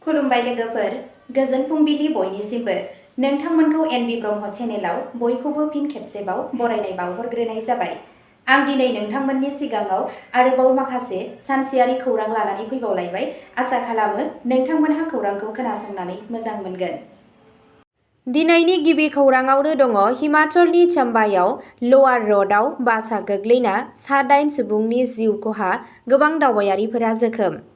खुलुमबाय लोगोफोर, गोजोन फुंबिलि बयनिसिमबो। नोंथांमोनखौ एनबि ब्रह्म चेनेलाव बयखौबो फिन खेबसेबाव बरायनाय बावहरग्रोनाय जाबाय। आं दिनै नोंथांमोननि सिगाङाव आरोबाव माखासे सानसेयारि खौरां लानानै फैबावलायबाय। आसा खालामो नोंथांमोनहा खौरांखौ खोनासंनानै मोजां मोनगोन। दिनैनि गिबि खौराङावनो दङ हिमाचलनि चम्बायाव ल'वार र'डआव बासआ गोग्लैना सा-8 सुबुंनि जिउ खहा, गोबां दावबायारिफोरा जोखोम।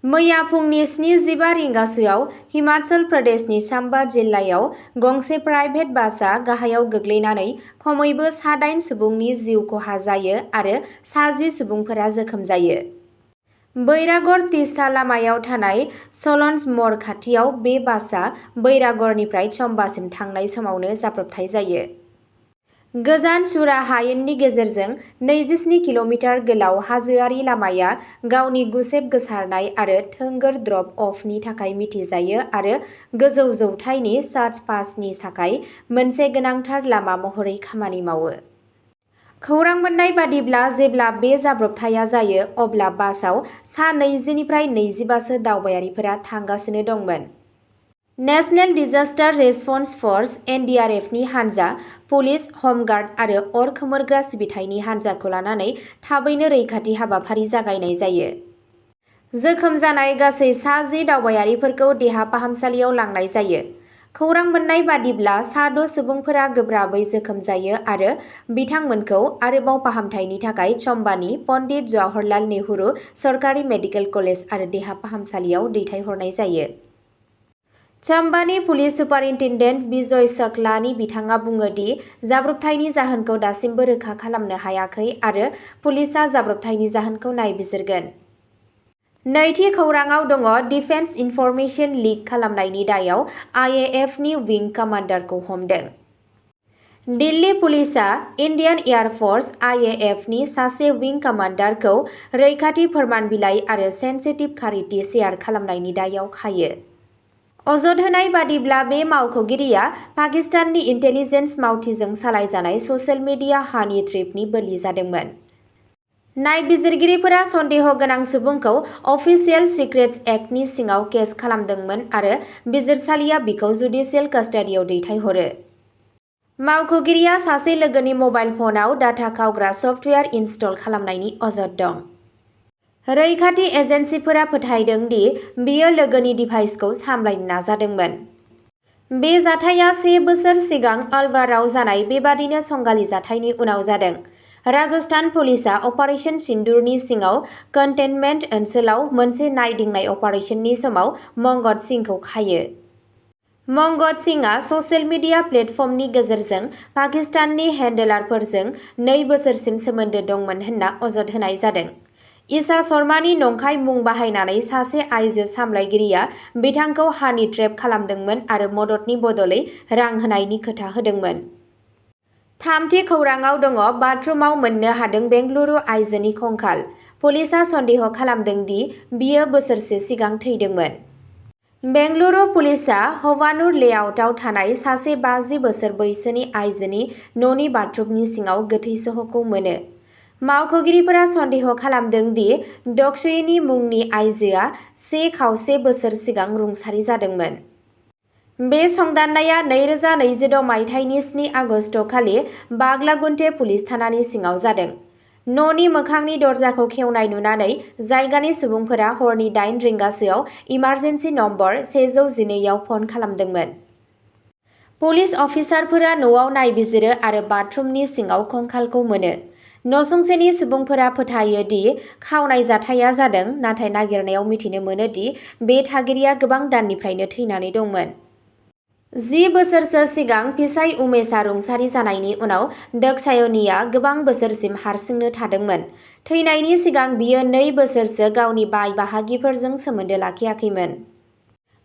मैया फुंनि 7:15 रिंगासोआव हिमाचल प्रदेशनि चाम्बा जिल्लायाव गंसे प्राइभेट बासआ गाहायाव गोग्लैनानै खमैबो सा-8 सुबुंनि जिउ खहा जायो आरो सा-10 सुबुंफोरा जोखोम जायो। बैरागर तिस्सा लामायाव थानाय स'लन्स म'र खाथियाव बे बासआ बैरागरनिफ्राय चम्बासिम थांनाय समावनो जाब्रबथाय जायो। गोजान चुरा हायेननि गेजेरजों 27 किल'मिटार गोलाव हाजोआरि लामाया गावनि गुसेब गोसारनाय आरो थोंगोर ड्रप-अफनि थाखाय मिथिजायो आरो गोजौ जौथायनि चार्च पासनि थाखाय मोनसे गोनांथार लामा महरै खामानि मावो। खौरां मोन्नाय बादिब्ला जेब्ला बे जाब्रबथाया जायो अब्ला बासआव सा 20 निफ्राय 25 सो दावबायारिफोरा थांगासिनो दंमोन। नेशनेल डिजास्टार रेसपन्स फर्स (एनडीआरएफ)नि हानजा, पुलिस, हमगार्ड आरो अर खोमोरग्रा सिबिथायनि हानजाखौ लानानै थाबैनो रैखाथि हाबाफारि जागायनाय जायो। जोखोम जानाय गासै सा-10 दावबायारिफोरखौ देहा फाहामसालियाव लांनाय जायो। खौरां मोन्नाय बादिब्ला सा-6 सुबुंफोरा गोब्राबै जोखोम जायो आरो बिथांमोनखौ आरोबाव फाहामथायनि थाखाय चम्बानि पन्डित जवाहरलाल नेहरू सरकारि मेडिकेल कलेज आरो देहा फाहामसालियाव दैथायहरनाय जायो। चम्बानि पुलिस सुपारिन्टेन्डेन्ट बिजय सकलानी बिथाङा बुङो दि जाब्रबथायनि जाहोनखौ दासिमबो रोखा खालामनो हायाखै आरो पुलिसआ जाब्रबथायनि जाहोनखौ नायबिजिरगोन। नैथि खौराङाव दङ डिफेन्स इनफरमेशन लिक खालामनायनि दायाव आइएएफनि विं कामान्डारखौ हमदों। दिल्ली पुलिसआ इन्डियान एयार फर्स (आइएएफ)नि सासे विं कामान्डारखौ रैखाथि फोरमान बिलाइ आरो सेन्सिटिभ खारिथि शेयार खालामनायनि दायाव खायो। अजद होनाय बादिब्ला बे मावख'गिरिया पाकिस्ताननि इन्टेलिजेन्स मावथिजों सालायजानाय ससियेल मिडिया हानि ट्रेपनि बोलि जादोंमोन। नायबिजिरगिरिफोरा सन्देह गोनां सुबुंखौ अफिसियेल सिक्रेट्स एक्टनि सिङाव केस खालामदोंमोन आरो बिजिरसालिया बिखौ जुडिसियेल कास्टडियाव दैथायहरो। मावख'गिरिया सासे लोगोनि मबाइल फनाव डाटा खावग्रा सफ्टवेयार इनस्टल खालामनायनि अजद दं। रैखाथि एजेन्सिफोरा फोथायदों दि बियो लोगोनि डिभाइसखौ सामलायनो नाजादोंमोन। बे जाथाया 1 बोसोर सिगां अलवाराव जानाय बेबादिनो संगालि जाथायनि उनाव जादों। राजस्थान पुलिसआ अपारेशन सिन्दुरनि सिङाव कन्टेनमेन्ट ओनसोलाव मोनसे नायदिंनाय अपारेशननि समाव मंगत सिंहखौ खायो। मंगत सिंहआ ससियेल मिडिया प्लेटफर्मनि गेजेरजों पाकिस्ताननि हेन्डलारफोरजों 2 बोसोरसिम सोमोन्दो दंमोन होनना अजद होनाय जादों। ईशा शर्मानि नंखाय मुं बाहायनानै सासे आइजो सामलायगिरिया बिथांखौ हानि ट्रेप खालामदोंमोन आरो मददनि बदलै रां होनायनि खोथा होदोंमोन। थामथि खौराङाव दङ बाथरुमाव मोननो हादों बेंगलुरु आइजोनि कंकाल। पुलिसआ सन्देह खालामदों दि बियो बोसोरसे सिगां थैदोंमोन। बेंगलुरु पुलिसआ हवानुर लेआउटआव थानाय सासे 50 बोसोर बैसोनि आइजोनि न'नि बाथरुमनि सिङाव गोथै सह'खौ मोनो। मावख'गिरिफोरा सन्देह खालामदों दि दक्षिणी मुंनि आइजोआ 1.25 बोसोर सिगां रुंसारि जादोंमोन। बे संदाननाया 2026 मायथाइनि 7 आगस्ट खालि बागलागुन्टे पुलिस थानानि सिङाव जादों। न'नि मोखांनि दरजाखौ खेवनाय नुनानै जायगानि सुबुंफोरा हरनि 8 रिंगासोआव इमारजेन्सि नम्बर 112 आव फन खालामदोंमोन। पुलिस अफिसारफोरा न'आव नायबिजिरो आरो बाथरुमनि सिङाव कंकालखौ मोनो। नसुंसेनि सुबुंफोरा फोथायो दि खावनाय जाथाया जादों, नाथाय नागिरनायाव मिथिनो मोनो दि बे थागिरिया गोबां दाननिफ्रायनो थैनानै दंमोन। 10 बोसोरसो सिगां फिसाय उमेशआ रुंसारि जानायनि उनाव दक्षायनीआ गोबां बोसोरसिम हारसिंनो थादोंमोन। थैनायनि सिगां बियो 2 बोसोरसो गावनि बाय-बाहागिफोरजों सोमोन्दो लाखियाखैमोन।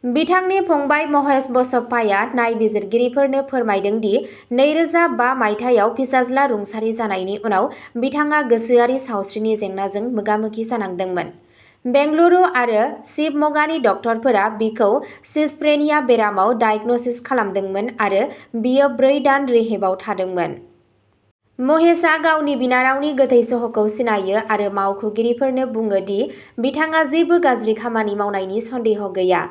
बिथांनि फंबाय महेश बसप्पाया नायबिजिरगिरिफोरनो फोरमायदों दि 2005 मायथाइयाव फिसाज्ला रुंसारि जानायनि उनाव बिथाङा गोसोआरि सावस्रिनि जेंनाजों मोगा-मोगि जानांदोंमोन। बेंगलुरु आरो शिवमोगानि डक्टरफोरा बिखौ सिजफ्रेनिया बेरामाव डायग्नोसिस खालामदोंमोन आरो बियो 4 दान रिहेबआव थादोंमोन। महेशआ गावनि बिनानावनि गोथै सह'खौ सिनायो आरो मावख'गिरिफोरनो बुङो दि बिथाङा जेबो गाज्रि खामानि मावनायनि सन्देह गैया।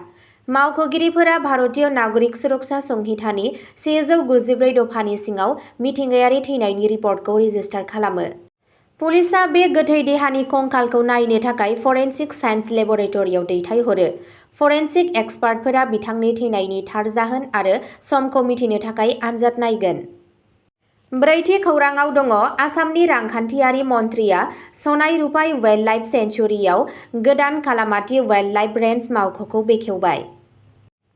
मावख'गिरिफोरा भारतीय नागरिक सुरक्षा संहितानि 194 दफानि सिङाव मिथिंगायारि थैनायनि रिपर्टखौ रेजिस्टार खालामो। पुलिसआ बे गोथै देहानि कंकालखौ नायनो थाखाय फरेनसिक साइन्स लेबरेटरियाव दैथायहरो। फरेनसिक एक्सपार्टफोरा बिथांनि थैनायनि थार जाहोन आरो समखौ मिथिनो थाखाय आनजाद नायगोन। ब्रैथि खौरांआव दङ आसामनि रांखान्थियारि मन्थ्रिया सनाय रुपाइ वाइल्ड लाइफ सेंक्सुरियाव गोदान कालामाटी वाइल्ड लाइफ रेन्ज मावख'खौ बेखेवबाय।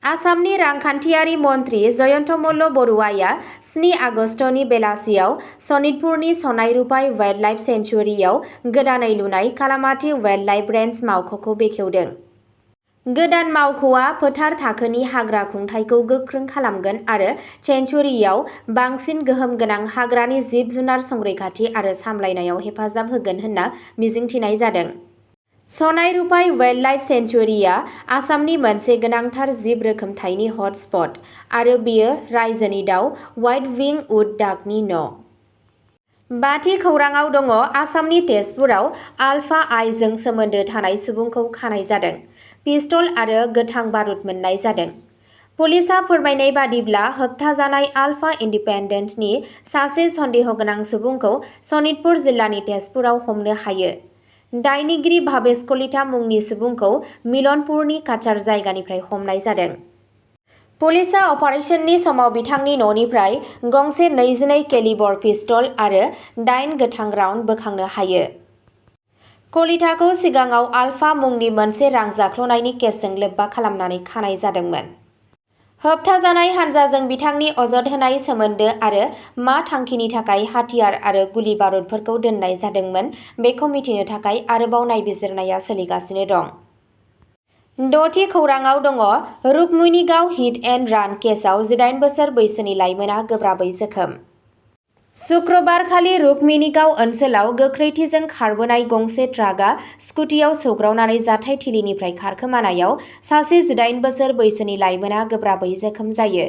आसामनि रांखान्थियारि मन्थ्रि जयन्त मल्ल बरुवाया 7 आगस्तनि बेलासियाव सनितपुरनि सनाय रुपाइ वाइल्ड लाइफ सेंक्सुरियाव गोदानै लुनाय कालामाटी वाइल्ड लाइफ रेन्ज मावख'खौ बेखेवदों। गोदान मावख'आ फोथार थाखोनि हाग्रा खुंथायखौ गोख्रों खालामगोन आरो सेंक्सुरियाव बांसिन गोहोम गोनां हाग्रानि जिब-जुनार संरैखाथि आरो सामलायनायाव हेफाजाब होगोन होनना मिजिंथिनाय जादों। सनाय रुपाइ वाइल्ड लाइफ सेंक्सुरिया आसामनि मोनसे गोनांथार जिब रोखोमथायनि हटस्पट आरो बेयो रायजोनि दाव व्हाइट विंग उड डाकनि न'। बाथि खौरांआव दङ आसामनि तेजपुराव आलफा आइजों सोमोन्दो थानाय सुबुंखौ खानाय जादों। पिस्तल आरो गोथां बारुद मोननाय जादों। पुलिसआ फोरमायनाय बादिब्ला होबथाजानाय आलफा इन्डिपेन्डेन्टनि सासे सन्देहगोनां सुबुंखौ सनितपुर जिल्लानि तेजपुराव हमनो हायो। दायनिगिरि भावेश कलिता मुंनि सुबुंखौ मिलनपुरनि काचार जायगानिफ्राय हमनाय जादों। पुलिसआ अपारेशननि समाव बिथांनि न'निफ्राय गंसे 22 केलिबर पिस्तल आरो 8 गोथां राउन्ड बोखांनो हायो। कलिताखौ सिगाङाव आलफा मुंनि मोनसे रां जाख्ल'नायनि केसजों लोब्बा खालामनानै खानाय जादोंमोन। होबथाजानाय हान्जाजों बिथांनि अजद होनाय सोमोन्दो आरो मा थांखिनि थाखाय हाथियार आरो गुलि बारुदफोरखौ दोननाय जादोंमोन बेखौ मिथिनो थाखाय आरोबाव नायबिजिरनाया सोलिगासिनो दं। 6थि खौरांआव दङ रुक्मिणीगाव हिट एन्ड रान केसआव 18 बोसोर बैसोनि लाइमोना गोब्राबै जोखोम। शुक्रबारखालि रुक्मिणीगाव ओनसोलाव गोख्रैथिजों खारबोनाय गंसे ट्राकआ स्कुटियाव सौग्रावनानै जाथायथिलिनिफ्राय खारखोमानायाव सासे 18 बोसोर बैसोनि लाइमोना गोब्राबै जोखोम जायो।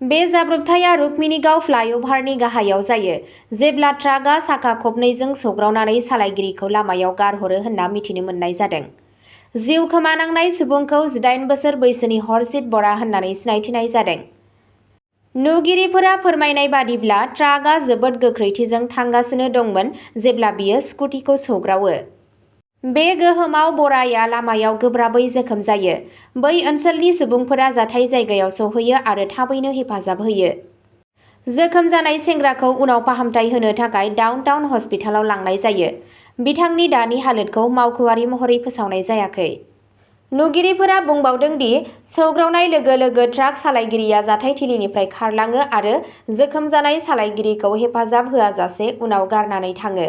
बे जाब्रबथाया रुक्मिणीगाव फ्लाइअभारनि गाहायाव जायो जेब्ला ट्राकआ साखा खबनैजों सौग्रावनानै सालायगिरिखौ लामायाव गारहरो होनना मिथिनो मोननाय जादों। जिउ खोमानांनाय सुबुंखौ 18 बोसोर बैसोनि हरजित बरा होननानै सिनायथिनाय जादों। नुगिरिफोरा फोरमायनाय बादिब्ला ट्राकआ जोबोद गोख्रैथिजों थांगासिनो दंमोन जेब्ला बियो स्कुटिखौ सौग्रावो। बे गोहोमाव बराया लामायाव गोब्राबै जोखोम जायो। बै ओनसोलनि सुबुंफोरा जाथाय जायगायाव सौहैयो आरो थाबैनो हेफाजाब होयो। जोखोम जानाय सेंग्राखौ उनाव फाहामथाय होनो थाखाय डाउनटाउन हस्पिटालाव लांनाय जायो। बिथांनि दानि हालोदखौ मावख'आरि महरै फोसावनाय जायाखै। नुगिरिफोरा बुंबावदों दि सौग्रावनाय लोगो लोगो ट्राक सालायगिरिया जाथायथिलिनिफ्राय खारलाङो आरो जोखोम जानाय सालायगिरिखौ हेफाजाब होआजासे उनाव गारनानै थाङो।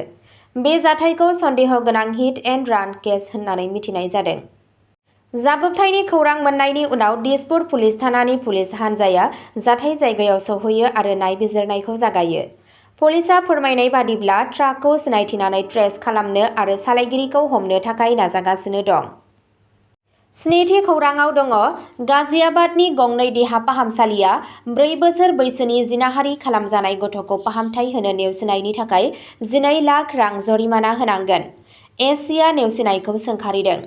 बे जाथायखौ सन्देह गोनां हिट एन्ड रान केस होननानै मिथिनाय जादों। जाब्रबथायनि खौरां मोननायनि उनाव दिसपुर पुलिस थानानि पुलिस हान्जाया जाथाय जायगायाव सौहैयो आरो नायबिजिरनायखौ जागायो। पुलिसआ फोरमायनाय बादिब्ला ट्राकखौ सिनायथिनानै ट्रेस खालामनो आरो सालायगिरिखौ हमनो थाखाय नाजागासिनो दं। 7थि खौरांआव दङ गाजियाबादनि गंनै देहा फाहामसालिया 4 बोसोर बैसोनि जिनाहारि खालामजानाय गथ'खौ फाहामथाय होनो नेवसिनायनि थाखाय 12 लाख रां जरिमाना होनांगोन। एससीआ नेवसिनायखौ सोंखारिदों।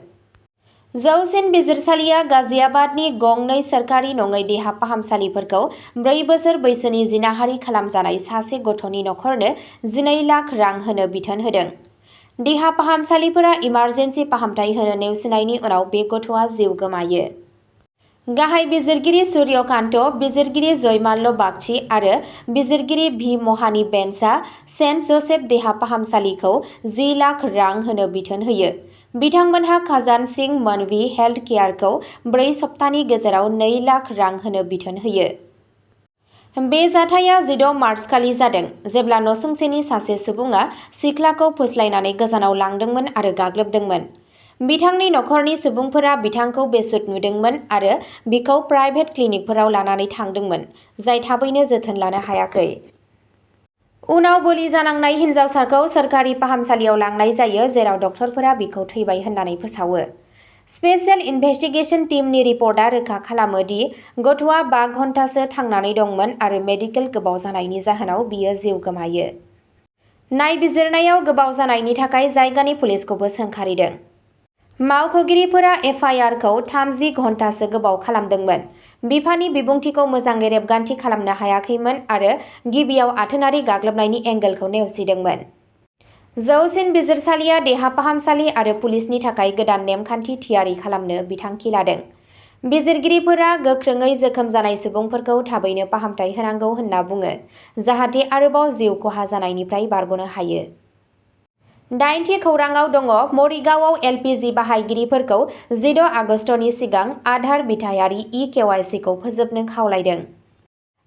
जौसिन बिजिरसालिया गाजियाबादनि गंनै सोरखारि नङै देहा फाहामसालिफोरखौ 4 बोसोर बैसोनि जिनाहारि खालामजानाय सासे गथ'नि नखरनो 12 लाख रां होनो बिथोन होदों। देहा फाहामसालिफोरा इमारजेन्सि फाहामथाय होनो नेवसिनायनि उनाव बे गथ'आ जिउ गोमायो। गाहाय बिजिरगिरि सूर्यकान्त, बिजिरगिरि जयमाल्य बागची आरो बिजिरगिरि भि महानि बेन्चआ सेन्ट जोसेफ देहा फाहामसालिखौ 10 लाख रां होनो बिथोन होयो। बिथांमोनहा खाजान सिंह मनवी हेल्थ केयारखौ 4 सप्तानि गेजेराव 2 लाख रां होनो बिथोन होयो। बे जाथाया 16 मार्चखालि जादों जेब्ला नसुंसेनि सासे सुबुङा सिख्लाखौ फोस्लायनानै गोजानाव लांदोंमोन आरो गाग्लोबदोंमोन। बिथांनि नखरनि सुबुंफोरा बिथांखौ बेसुध नुदोंमोन आरो बिखौ प्राइभेट क्लिनिकफोराव लानानै थांदोंमोन जाय थाबैनो जोथोन लानो हायाखै। उनाव बोलि जानांनाय हिन्जावसाखौ सोरखारि फाहामसालियाव लांनाय जायो जेराव डक्टरफोरा बिखौ थैबाय होननानै फोसावो। स्पेशेल इनभेस्टिगेशन टीमनि रिपर्टआ रोखा खालामो दि गथ'आ 5 घन्टासो थांनानै दंमोन आरो मेडिकेल गोबाव जानायनि जाहोनाव बियो जिउ गोमायो। नायबिजिरनायाव गोबाव जानायनि थाखाय जायगानि पुलिसखौबो सोंखारिदों। मावख'गिरिफोरा एफआइआरखौ 30 घन्टासो गोबाव खालामदोंमोन। बिफानि बिबुंथिखौ मोजाङै रेबगान्थि खालामनो हायाखैमोन आरो गिबियाव आथोनारि गाग्लोबनायनि एंगेलखौ नेवसिदोंमोन। जौसिन बिजिरसालिया देहा फाहामसालि आरो पुलिसनि थाखाय गोदान नेमखान्थि थियारि खालामनो बिथांखि लादों। बिजिरगिरिफोरा गोख्रोङै जोखोम जानाय सुबुंफोरखौ थाबैनो फाहामथाय होनांगौ होनना बुङो, जाहाथे आरोबाव जिउ खहा जानायनिफ्राय बारग'नो हायो। 8थि खौरांआव दङ मरिगावआव एलपिजि बाहायगिरिफोरखौ 16 आगस्तनि सिगां आधार बिथायारि इ-केवाइसिखौ फोजोबनो खावलायदों।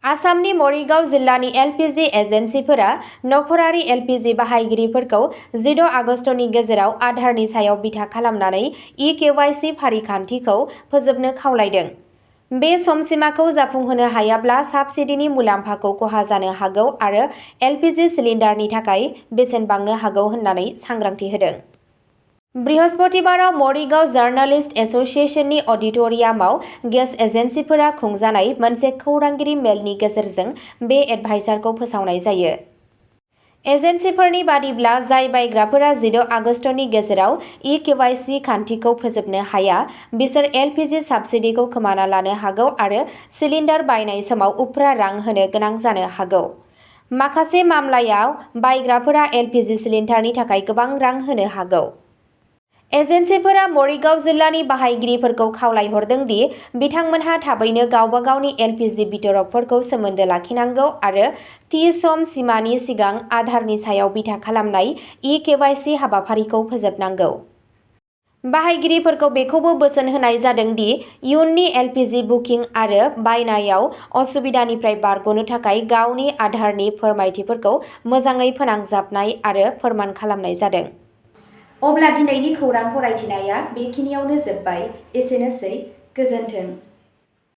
आसामनि मरिगाव जिल्लानि एलपिजि एजेन्सिफोरा नखरारि एलपिजि बाहायगिरिफोरखौ 16 आगस्तनि गेजेराव आधारनि सायाव बिथा खालामनानै इ-केवाइसि फारिखान्थिखौ फोजोबनो खावलायदों। बे समसिमाखौ जाफुंहोनो हायाब्ला साबसिडिनि मुलाम्फाखौ खहा जानो हागौ आरो एलपिजि सिलिन्डारनि थाखाय बेसेन बांनो हागौ होननानै सांग्रांथि होदों। बृहस्पतिबाराव मरिगाव जार्नालिस्ट एस'सिएशननि अडिट'रियामाव गेस एजेन्सिफोरा खुंजानाय मोनसे खौरांगिरि मेलनि गेजेरजों बे एडभाइजारखौ फोसावनाय जायो। एजेन्सिफोरनि बादिब्ला जाय बायग्राफोरा 16 आगस्तनि गेजेराव इ-केवाइसि खान्थिखौ फोजोबनो हाया, बिसोर एलपिजि साबसिडिखौ खोमाना लानो हागौ आरो सिलिन्डार बायनाय समाव उफ्रा रां होनो गोनां जानो हागौ। माखासे मामलायाव बायग्राफोरा एलपिजि सिलिन्डारनि थाखाय गोबां रां होनो हागौ। एजेन्सिफोरा मरिगाव जिल्लानि बाहायगिरिफोरखौ खावलायहरदों दि बिथांमोनहा थाबैनो गावबा गावनि एलपिजि बितरकफोरखौ सोमोन्दो लाखिनांगौ आरो थि सम सिमानि सिगां आधारनि सायाव बिथा खालामनाय इ-केवाइसि हाबाफारिखौ फोजोबनांगौ। बाहायगिरिफोरखौ बेखौबो बोसोन होनाय जादों दि इयुननि एलपिजि बुकिं आरो बायनायाव असुबिदानिफ्राय बारग'नो थाखाय गावनि आधारनि फोरमायथिफोरखौ मोजाङै फोनांजाबनाय आरो फोरमान खालामनाय जादों। अब्ला दिनैनि खौरां फरायथिनाया बेखिनियावनो जोबबाय। एसेनोसै, गोजोन्थों।